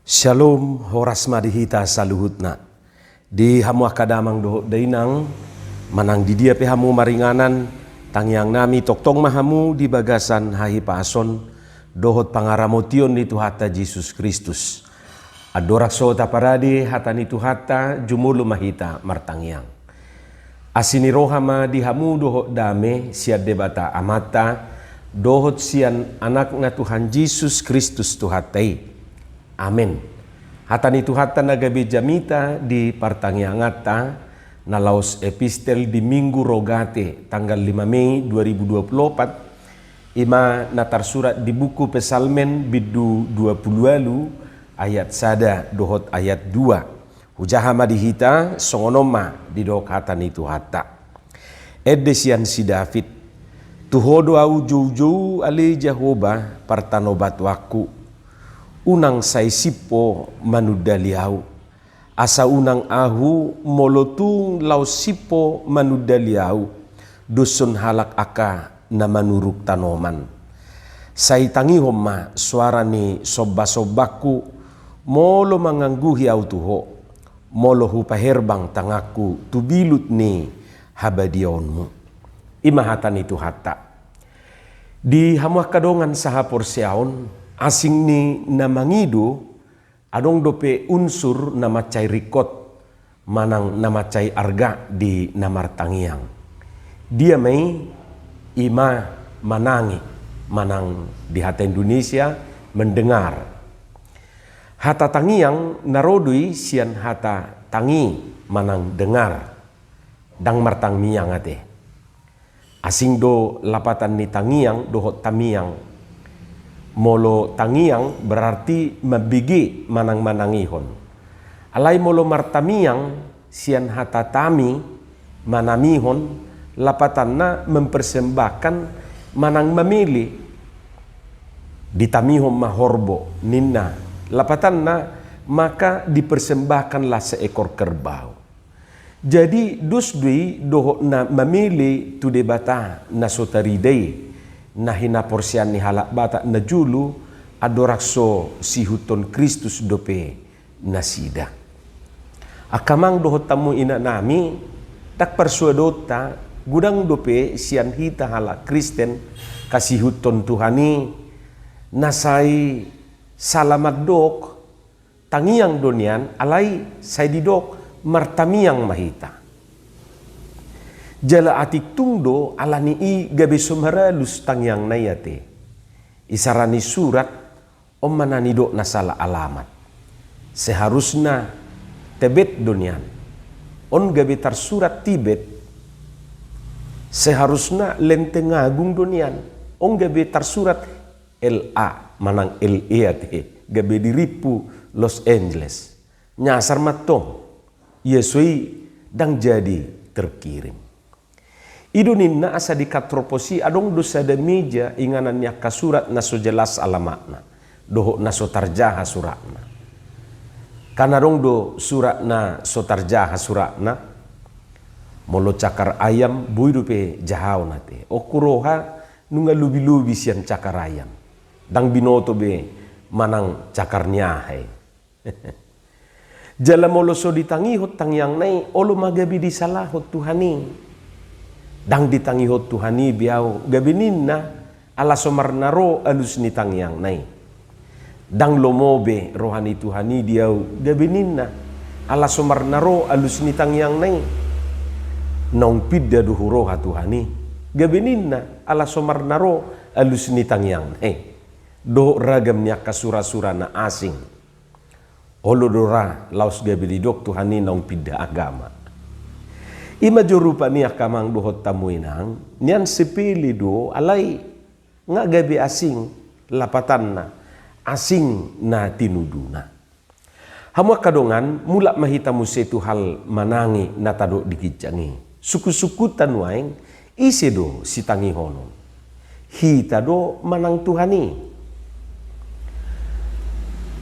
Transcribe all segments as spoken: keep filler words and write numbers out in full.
Syalom, horas ma di hita saluhutna. Di hamu angka damang dohot dainang, manang di dia pe hamu maringanan, tangiang nami tongtong ma hamu di bagasan hahipason dohot pangaramotion ni Tuhanta Jesus Kristus. Andorang so taparade hata ni Tuhanta, jumolo ma hita martangiang. Asi ni roha ma di hamu dohot dame sian Debata Amanta, dohot sian Anakna Tuhan Jesus Kristus Tuhanta i. Amen. Hata ni Tuhanta na gabe jamita di partangianganta, na laos epistel di Minggu Rogate, tanggal lima Mei dua ribu dua puluh empat, i ma na tarsurat di buku Psalmen bindu dua puluh ualu ayat sada dohot ayat dua. Hujaha ma di hita, songon on ma didok hata ni Tuhanta. Ende sian si David: Tu Ho do ahu joujou ale Jahowa, partanobatoanku. Unang sai simpo manundali ahu. Asa unang ahu molo tung laos simpo manundali ahu, doshon halak angka na manuruk tanoman. Sai tangihon ma soara ni sombasombanku, molo mangangguhi ahu tu Ho, molo hupaherbang tanganku tu bilut ni habadiaonmu. I ma hata ni Tuhanta. Di hamu angka dongan sahaporseaon, asing ni na mangido, adong dope unsur na mansai ringkot manang na mansai arga di na martangiang. Dia ma i? I ma manangi, manang di hata Indonesia mendengar. Hata tangiang na ro do i sian hata tangi manang dengar, ndang martamiang ate. Asing do lapatan ni tangiang dohot tamiang. Molo tangiang berarti mambege manang manangihon. Alai molo martamiang sian hata tami, manamihon, lapatanna mempersembahkan manang mamele. Ditamihon ma horbo ninna, lapatanna maka dipersembahkanlah seekor kerbau. Jadi dos do i dohot na mamele tu Debata na so tarida i, na hinaporseaan ni halak Batak na jolo, andorang so siihuthon Kristus dope nasida. Angka amang dohot hamu inanami, ndang parsuadaonta, godang dope sian hita halak Kristen hasiihuthon Tuhan i, na sai sala mandok tangiang do nian, alai sai didok martamiang ma hita. Jala atik tung do ala ni i gabe so maralus tangiangna i ate. Isara ni surat, on ma na nidok na sala alamat. Seharusna Tebet do nian, on gabe tarsurat Tibet. Seharusna Lenteng Agung do nian, on gabe tarsurat L A manang L E ate, gabe dirimpu Los Angeles. Nyasar ma tong. Ia so i ndang jadi terkirim. I do ninna asa di katropos i adong do sada meja inganan ni angka surat na so jelas alamatna dohot na so tarjaha suratna. Kan adong do surat na so tarjaha suratna. Molo cakar ayam boi dope jahaon ate. On huroha nunga lobi-lobi sian cakar ayam. Ndang binoto be manang cakar ni aha i. Jala molo so ditangihon tangiangna i, olo ma gabe disalahon Tuhan i. Ndang ditangihon Tuhan i be ahu, gabe ninna, ala so marnaro alus ni tangiangna i. Ndang lomo be roha ni Tuhan i di ahu, gabe ninna, ala so marnaro alus ni tangiangna i. Naung pinda do huroha Tuhan i, gabe ninna, ala so marnaro alus ni tangiangna i. Dohot ragam ni angka sura-sura na asing. Olo do ra laos gabe didok Tuhan i naung pinda agama. I ma jo rupa ni angka amang dohot hamu inang, nian sepele do alai nga gabe asing lapatanna, asing na tinuduna. Hamu angka dongan, mulak ma hita muse tu hal manangi na tadok di ginjang i. Sungkun-sungkunta nuaeng, ise do sitangihonon? Hita do manang Tuhan i?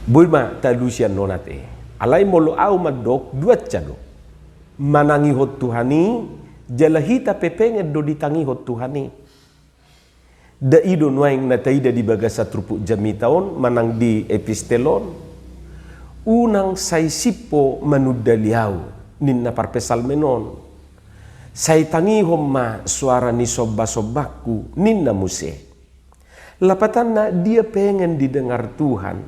Boi ma talusi annon ate. Alai molo ahu mandok, duansa do. Manangihon Tuhan i, jala hita pe pengen do ditangihon Tuhan i. Nda i do nuaeng na taida di bagasan turpuk jamita on manang di epistel on? Unang sai simpo manundali ahu, ninna parpsalmen on. Sai tangihon ma soara ni sombasombaku, ninna muse. Lapatanna, dia pengen didengar Tuhan.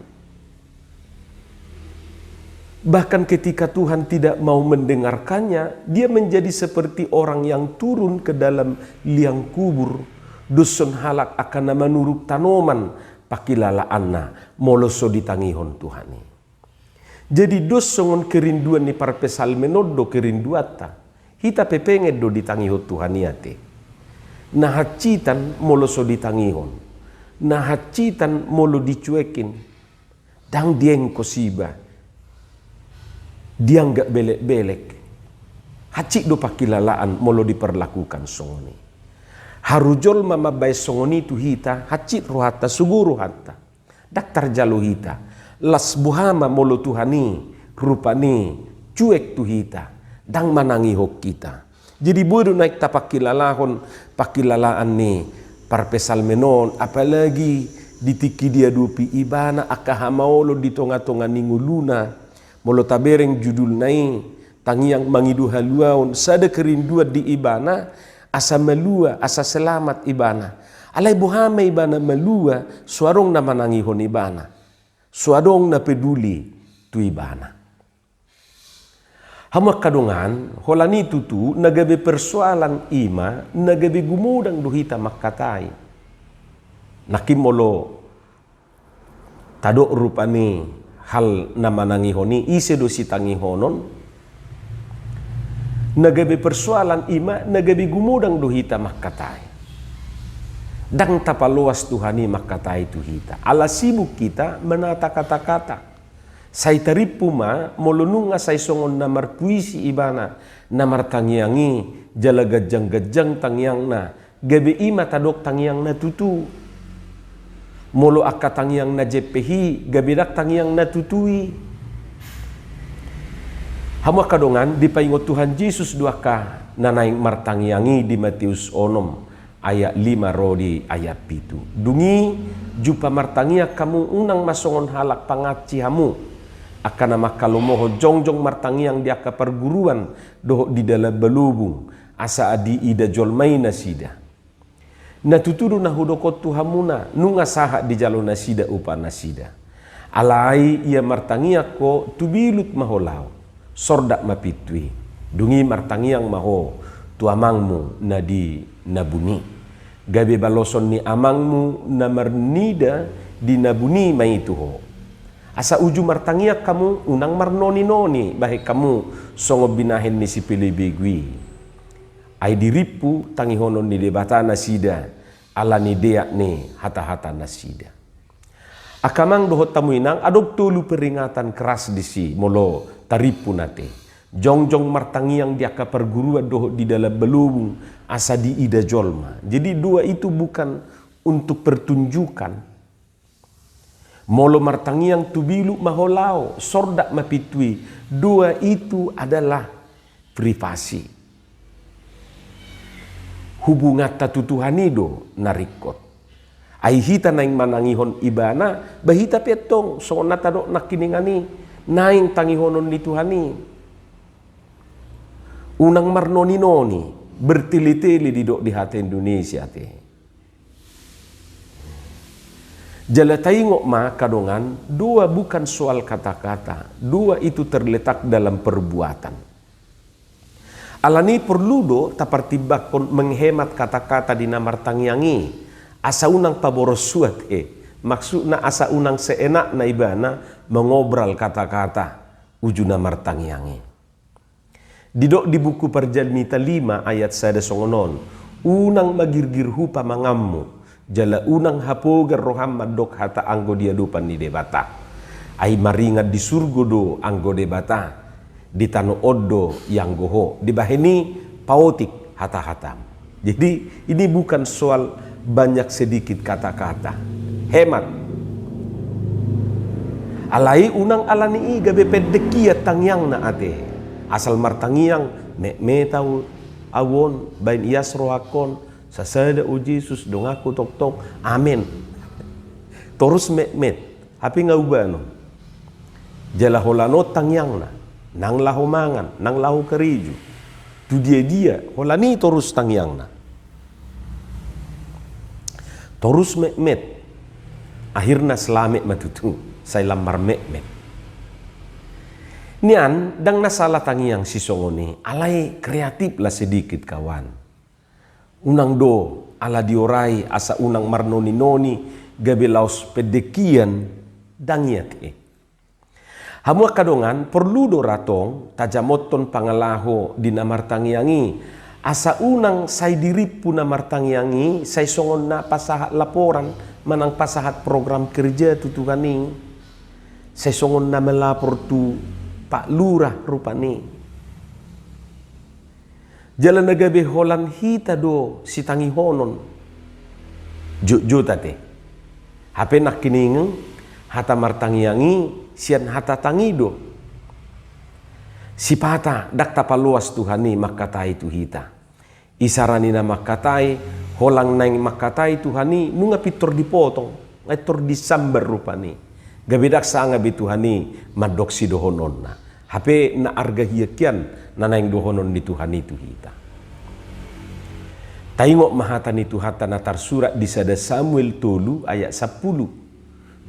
Bahkan ketika Tuhan tidak mau mendengarkannya, dia menjadi seperti orang yang turun ke dalam liang kubur, doshon halak angka na manuruk tanoman pangkilalaanna molo so ditangihon Tuhan i. Jadi dos songon kerinduan ni parpsalmen on do kerinduanta. Hita pe pengen do ditangihon Tuhan i ate. Na hansitan molo so ditangihon. Na hansitan molo dicuekin. Ndang diengkos iba. Dianggap belek-belek. Hansit do pangkilalaan molo diperlakukan songon i. Haru jolma mambaen songon i tu hita, hansit rohanta, sogo rohanta. Ndang tarjalo hita. Las boha ma molo Tuhan i, rupani, cuek tu hita. Ndang manangihon hita. Jadi boi do naeng tapangkilalahon pangkilalaan ni parpsalmen on, apalagi di tingki diadopi ibana angka hamaolon di tonga-tonga ni ngoluna. Molo tabereng judulna i, tangiang mangido haluaon, sada kerinduan di ibana, asa malua, asa selamat ibana. Alai boha ma ibana malua, so adong na manangihon ibana. So adong na peduli tu ibana. Hamu angka dongan, holan i tutu, na gabe persoalan i ma, na gabe gumodang do hita mangkatai. Nangkin molo tadok rupani hal na manangihon i, ise do sitangihonon, na gabe persoalan i ma, na gabe gumodang do hita mangkatai. Ndang tapaloas Tuhan i mangkatai tu hita. Ala sibuk hita menata kata-kata. Sai tarimpu ma, molo nunga sai songon na marpuisi ibana, na martangiang i, jala ganjang-ganjang tangiangna, gabe i ma tadok tangiang na tutu. Molo angka tangiang na jempeh i, gabe ndang tangiang na tutu i. Hamu angka dongan, dipaingot Tuhan Jesus do angka na naeng martangiang i di Mateus onom. Ayat lima ro di ayat pitu. Dung i, jumpa martangiang hamu, unang ma songon halak pangansi hamu. Angka na mangkalomohon jongjong martangiang di angka parguruan dohot di dalan balobung, asa diida jolma i nasida. Na tutu do na hudok on tu hamuna, nunga sahat dijalo nasida upa nasida. Alai ia martangiang ho, tubilut ma ho laho, sordak ma pintu i. Dung i martangiang ma ho tu Amangmu na di na buni. Gabe baloson ni Amangmu na marnida di na buni ma i tu ho. Asa uju martangiang hamu, unang marnoni-noni bahen hamu songon binahen ni sipelebegu i. Ai dirimpu tangihonon ni Debata nasida ala ni deak ni hata-hata nasida. Angka amang dohot hamu inang, adong tolu peringatan keras disi molo tarimpu na te. Jongjong martangiang di angka parguruan dohot di dalan balobung asa diida jolma. Jadi doa itu bukan untuk pertunjukan. Molo martangiang tubilut ma ho laho, sordak ma pintu i, doa itu adalah privasi. Hubunganta tu Tuhan i do na ringkot. Ai hita naeng manangihon ibana, ba hita pe antong songon na tadok nangkiningan i, naeng tangihonon ni Tuhan i. Unang marnoni-noni, bertele-tele didok di hata Indonesia te. Jala taingot ma angka dongan, doa bukan soal kata-kata, doa itu terletak dalam perbuatan. Alani porlu do tapartimbangkon menghemat kata-kata di na martangiang i, asa unang paboros suat he, maksudna asa unang seenakna ibana mengobral kata-kata uju na martangiang i. Didok di buku Parjamita lima ayat sada songon on, unang magirgir hupa manganmu, jala unang hapogar roham mandok hata anggo di adopan ni Debata. Ai maringan di surgo do anggo Debata, di tano on do ianggo ho, dibahen i paotik hata-hatam. Jadi, ini bukan soal banyak sedikit kata-kata. Hemat. Alai unang alani i gabe pendek ia tangiangna ate. Asal martangiang, metmet au, au on, baen ias rohangkon, sasada o Jesus, donganku tongtong, amen. Torus metmet, hape nga ubanon. Jala holan on tangiangna, nang laho mangan, nang laho karejo. Tu dia-dia, holan i torus tangiangna. Torus metmet. Akhirna selamet ma tutu, sai lam marmetmet. Nian, ndang na sala tangiang sisongon i, alai kreatif lah sedikit kawan. Unang do, ala diorai asa unang marnoni-noni, gabe laos pendek hian, ndang i ate. Hamu angka dongan, porlu do ra tong tajamothon pangalaho di na martangiang i, asa unang sai dirimpu na martangiang i, sai songon na pasahat laporan, manang pasahat program kerja tu Tuhan i, sai songon na melapor tu Pak Lurah rupani. Jala na gabe holan hita do sitangihonon. Jotjot ate. Hape nangkiningan hata martangiang i sian hata tangi do. Sipata ndang tapaloas Tuhan i mangkatai tu hita. Isarana na mangkatai, holan naeng mangkatai Tuhan i nunga pintor dipotong, nunga pintor disambar rupani. Gabe ndang sanga be Tuhan i mandok sidohononna. Hape na arga hian hian na naeng dohonon ni Tuhan i tu hita. Taingot ma hata ni Tuhanta na tarsurat di sada Samuel tolu ayat sampulu.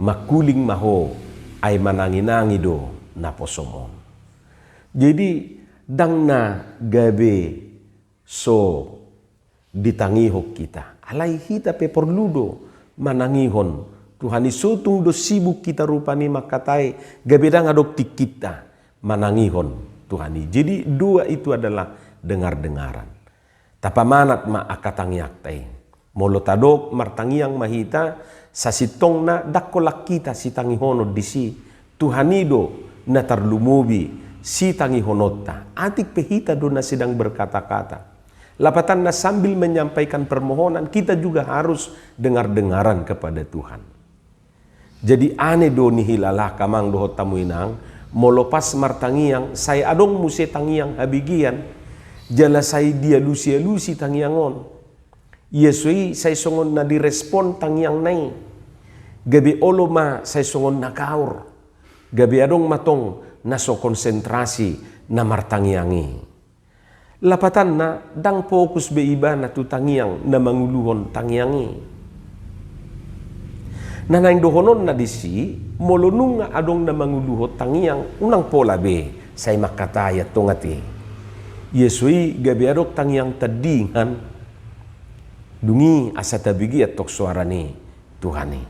Mangkuling ma ho, ai manangi-nangi do naposom on. Jadi, ndang na gabe so ditangihon hita. Alai hita pe porlu do manangihon Tuhan i, so tung do sibuk hita rupani mangkatai, gabe ndang adong tingkinta manangihon Tuhan i. Jadi doa itu adalah dengar-dengaran. Tapamanat ma angka tangiangta i. Molo tadok martangiang ma hita, sasintongna ndang holan hita sitangihonon disi. Tuhan i do na tarlumobi sitangihononta. Atik pe hita do na sedang berkata-kata. Lapatanna sambil menyampaikan permohonan, kita juga harus dengar-dengaran kepada Tuhan. Jadi aneh do nihilala angka amang dohot hamu inang, molo pas martangiang, sai adong muse tangiang habegean, jala sai dialusi-alusi tangiang on. Ia so i sai songon na direspon tangiangna i. Gabe olo ma sai songon na gaor. Gabe adong ma tong na so konsentrasi na martangiang i. Lapatanna ndang fokus be ibana tu tangiang na manguluhon tangiang i. Na naeng dohononna disi, molo nunga adong na manguluhon tangiang, unang pola be sai mangkatai antong ate. Ia so i gabe adong tangiang tandingan. Dung i asa tabege antong soara ni Tuhan i.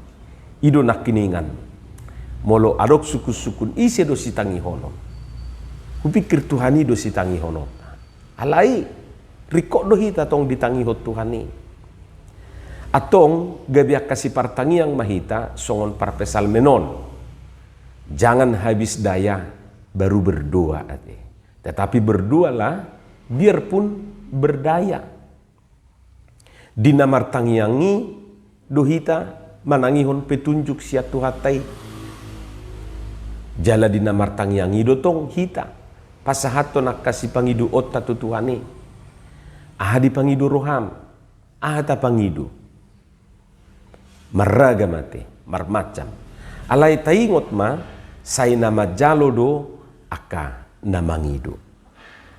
I do nangkiningan. Molo adong sungkun-sungkun, ise do sitangihonon? Hupikir Tuhan i do sitangihonon. Alai ringkot do hita tong ditangihon Tuhan i. Antong gabe angka sipartangiang ma hita songon parpsalmen on. Jangan habis daya baru berdoa ate. Tetapi berdoalah biarpun berdaya. Di na martangiang i do hita manangihon petunjuk sian Tuhanta i. Jala di na martangiang i do tong hita pasahathon angka sipangidoonta tu Tuhan i. Aha dipangido roham? Aha tapangido? Marragam ate, marmacam. Alai taingot ma, sai na manjalo do angka na mangido.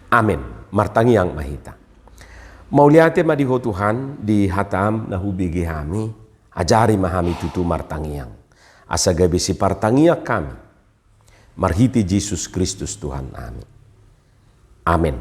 Amen. Martangiang ma hita. Mauliate ma di Ho Tuhan, di hataM na hubege hami, ajari ma hami tutu martangiang. Asa gabe sipartangiang hami. Marhite Jesus Kristus Tuhan nami. Amen.